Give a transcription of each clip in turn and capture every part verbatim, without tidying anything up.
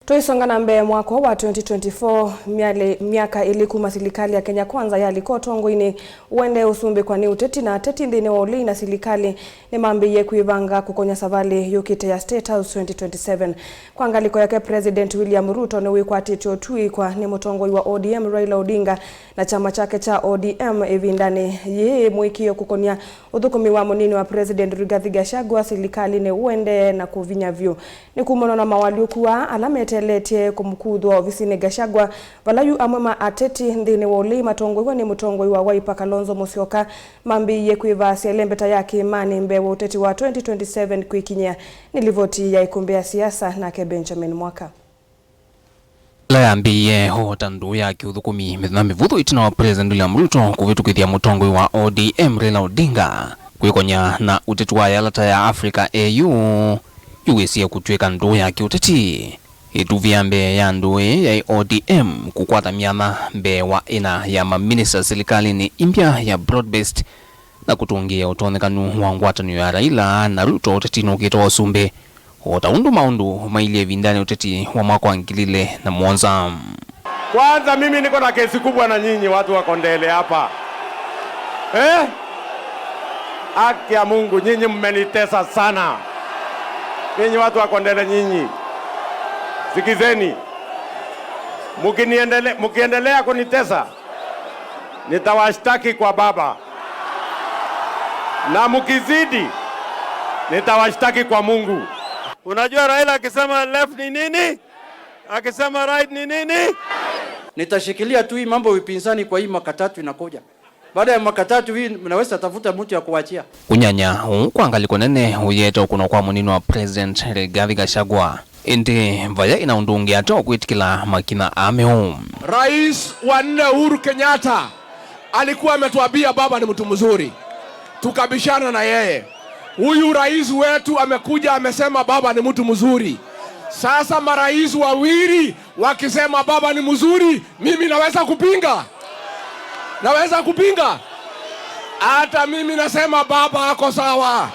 Tũisonga na mbee, mwaka wa twenty twenty-four, myalĩ, myaka ĩlĩ kuma silikalĩ ya Kenya Kwanza yalika ũtongoinĩ, ũendee ũsumbĩkwa nĩ ũteti, na ateti nthĩnĩ wa ũlei na silikalĩ nĩmambĩĩie kwĩvanga kũkonya savalĩ yũkĩte ya State House twenty twenty-seven. Kwa ngalĩko yake, President William Ruto nĩwĩkwatĩtye ũtũĩkwa nĩ mũtongoi wa O D M Raila Odinga na kyama kyake kya O D M ĩvindanĩ yĩĩ. Mũĩkĩĩo kũkonya ũthũkũmi wa mũnini wa President Rigathi Gachagua silikalĩnĩ ũendee na kũvinya vyũ. Nĩ kumana na mawalyũku aa ala meteletye kũmũkuthwa ovisinĩ Gachagua, vala yu amwe ma ateti nthĩnĩ wa ũlei matongoew'a nĩ mũtongoi wa Wiper Kalonzo Musyoka mambĩĩie kwĩvaasya ĩlembeta ya kĩĩmanĩ mbee wa ũteti wa twenty twenty-seven kwĩkinyĩa. Nĩ livoti ya Ĩkũmbĩ ya Siasa, nake Benjamin Mwaka. Ĩla yambĩĩe o ta ndũũ ya kĩũthũkũmi mĩthenya mĩvũthũ ĩtina wa President William Ruto kũvĩtũkĩthya mũtongoi wa O D M Raila Odinga kwĩkonya na ũteti wa yalata ya Africa A U, yũwĩsie kũtw'ĩka ndũũ ya kĩũteti. Ĩtuvĩ ya mbee ya ndũũ ĩĩ yaĩ O D M kũkwata myanya mbee wa ĩna ya maminista silikalĩnĩ ĩmbya ya broad-based na kũtũngĩĩa ũtonyekanu wa ngwatanĩo ya Raila na Ruto ũtetinĩ ũkĩte wa ũsumbĩ, o ta ũndũ maũndũ mailyĩ ĩvindanĩ ũteti wa mwaka wa ngili ilĩ na mũonza. Kwanza, mimi niko na kesi kubwa na nyinyi watu wa Kondele hapa. Eh? Haki ya Mungu, nyinyi mmenitesa sana. Nyinyi watu wa Kondele nyinyi. Sikizeni. Mkiniendele-, mkiendelea kunitesa, nitawashtaki kwa Baba. Na mkizidi, nitawashtaki kwa Mungu. Unajua Raila akisema left ni nini? Akisema right ni nini? Nitashikilia tu hii mambo ya upinzani kwa hii mwaka tatu inakuja. Baada ya mwaka tatu hii, mnaweza tafuta mtu ya kuachia. Ũnyanya ũũ kwa ngalĩko nene ũyĩete ũkũnwa kwa mũnini wa President Rigathi Gachagua. Ĩndĩ vaya ĩna ũndũ ũngĩ ata ũkwĩtĩkĩla makinya aa meũ. Rais wa nne Uhuru Kenyatta alikuwa ametuambia baba ni mtu mzuri, tukabishana na yeye. Huyu rais wetu amekuja amesema baba ni mtu mzuri. Sasa marais wawili wakisema baba ni mzuri, mimi naweza kupinga? Naweza kupinga? Hata mimi nasema baba ako sawa.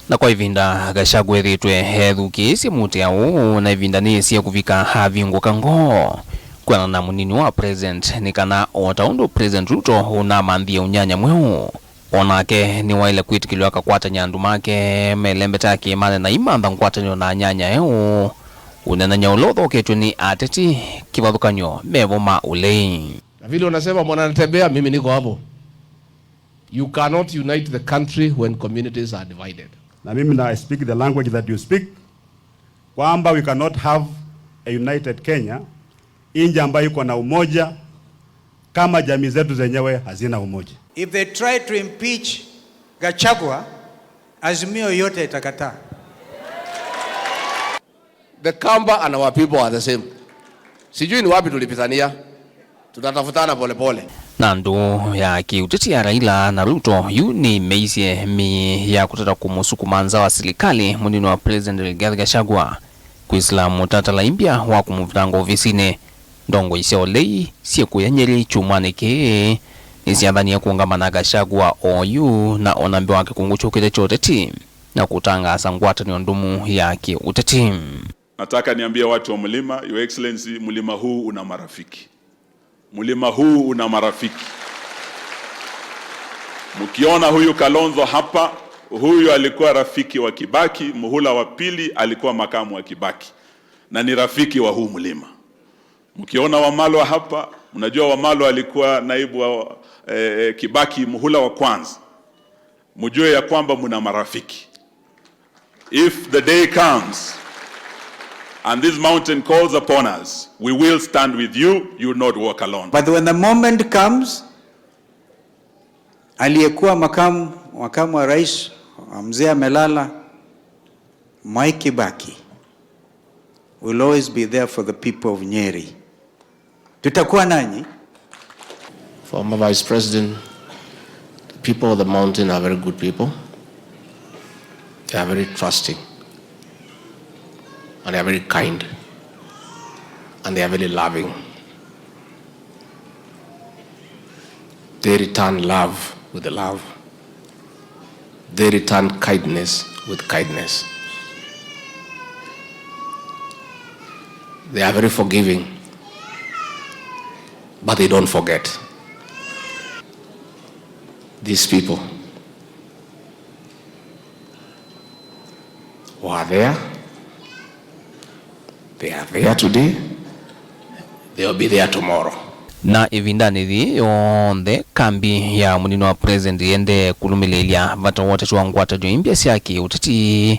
Na kwa ĩvinda, Gachagua ethĩĩtwe ethukĩĩsye mũtĩa ũũ, na ĩvinda nĩyĩsie kũvika avingũka ngoo. Kwĩanana na mũnini wa President, nĩ kana o ta ũndũ President Ruto ũnamanthie ũnyanya mweũ, o nake nĩwaĩle kwĩtĩkĩlw'a akakwatany'a andũ make melembeta ya kĩĩmanĩ na imantha ngwatanĩo na anyanya eũ. Ũneenany'a ũla ũthoketw'e nĩ ateti kĩvathũkany'o mevo ma ũlei. Na vile unasema mwanatembea, mimi niko hapo. You cannot unite the country when communities are divided. Na mimi na I speak the language that you speak, kwamba we cannot have a united Kenya, nchi ambayo iko na umoja, kama jamii zetu zenyewe hazina umoja. If they try to impeach Gachagua, Azimio yote itakataa. The Kamba and our people are the same. Sijui ni wapi tulipitania. Tutatafutana polepole. Na ndũũ ya kĩũteti ya Raila na Ruto yu nĩmeisye mĩĩ ya kũtata kũmũsukuma nza wa silikalĩ mũnini wa President Rigathi Gachagua kwĩsĩla mũtatala imbya wa kũmũvitanga ovisinĩ. Ndongoi sya ũlei syĩkũya Nyeri kyumwanĩ kĩĩ nĩsyathanie kũũngama na Gachagua oyu na ona mbee wa kĩkũngũ kyũkĩte kya ũteti na kũtangaasa ngwatanĩo ndũmu ya kĩũteti. Nataka niambie watu wa mlima, Your Excellency, mlima huu una marafiki. Mlima huu una marafiki. Mkiona huyu Kalonzo hapa, huyu alikuwa rafiki wa Kibaki, muhula wa pili alikuwa makamu wa Kibaki, na ni rafiki wa huu mlima. Mkiona Wamalwa hapa, mnajua Wamalwa alikuwa naibu wa, eh, eh, Kibaki muhula wa kwanza. Mjue ya kwamba mna marafiki. If the day comes and this mountain calls upon us, we will stand with you, you will not walk alone. But when the moment comes, aliyekuwa makamu, makamu wa rais wa mzee amelala, Mwai Kibaki will always be there for the people of Nyeri. Tutakuwa nanyi. Former Vice President, the people of the mountain are very good people. They are very trusting. And they are very kind. And they are very loving. They return love with love. They return kindness with kindness. They are very forgiving, but they don't forget. These people were there, they are there today, they will be there tomorrow. Na ĩvindanĩ yĩĩ yonthe, kambi ya mũnini wa president yĩendee kũlũmĩlĩĩlya vata wa ũteti wa ngwatanĩo imbya sya kĩũteti.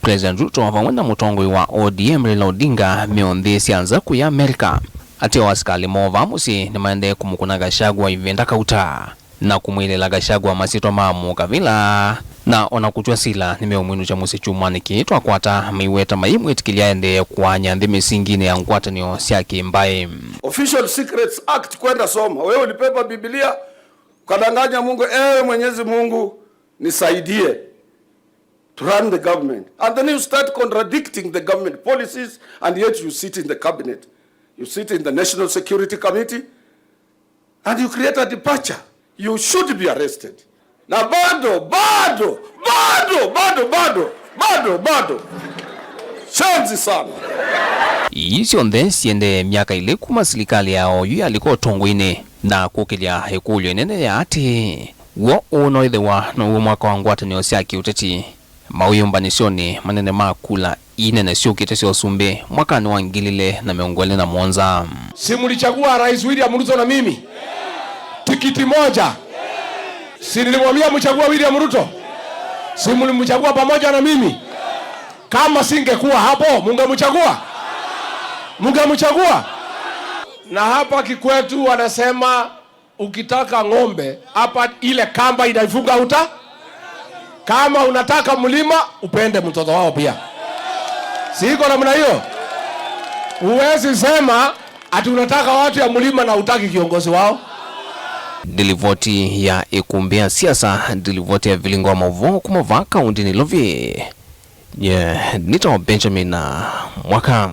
President Ruto vamwe na mũtongoi wa O D M Raila Odinga meonthĩĩsya nza kũya America. Ateo asikalĩ moo vaa mũsyĩ nĩmaendee kũmũkũna Gachagua ĩvinda kauta na kũmwĩlĩla Gachagua masyĩtwa ma mũkavĩla, na ona kũtw'a sila nĩmeũmwinũkya mũsyĩ kyumwanĩ kĩĩ twakwata, maiweta mayĩmwĩtĩkĩlya aendee kũaany'a nthĩ mĩsinginĩ ya ngwatanĩo sya kĩmbaĩ. Official Secrets Act, kwenda soma. Wewe ulibeba Biblia, ukadanganya Mungu, "Ewe Mwenyezi Mungu, nisaidie to run the government." And then you start contradicting the government policies, and yet you sit in the cabinet. You sit in the National Security Committee, and you create a departure. You should be arrested. Na bado, bado, bado, bado, bado, bado, bado. Shenzi sana. Ii syonthe siendee myaka ilĩ kuma silikalĩ ya oyu yalika ũtongoinĩ na kũkĩlya ĩkũlyo ĩnene ya atĩ, w'o ũũ no ĩthĩwa now'o mwaka wa ngwatanĩo sya kĩũteti mawĩyũmbanĩsyonĩ manene ma kula ii nene syũkĩte sya ũsumbĩ mwakanĩ wa ngili ilĩ na mĩongo ĩlĩ na mũonza. Si mlichagua Rais William Ruto na mimi? Tikiti moja. Si nilimwambia mchague William Ruto? Si mlimchagua pamoja na mimi? Kama singekuwa hapo, mungemchagua? Mungemchagua? Na hapa kikwetu wanasema, ukitaka ng'ombe, hapa ile kamba inaifunga uta. Kama unataka mlima, upende mtoto wao pia. Si iko namna hiyo? Huwezi sema ati unataka watu ya mlima na utaki kiongozi wao. Ndilivoti ya ĩkumbĩ ya siasa, ndilivoti ya vilingo wa mauvoo kuma vaa kaunti Nairobi. Nye nĩtawa Benjamin Mwaka.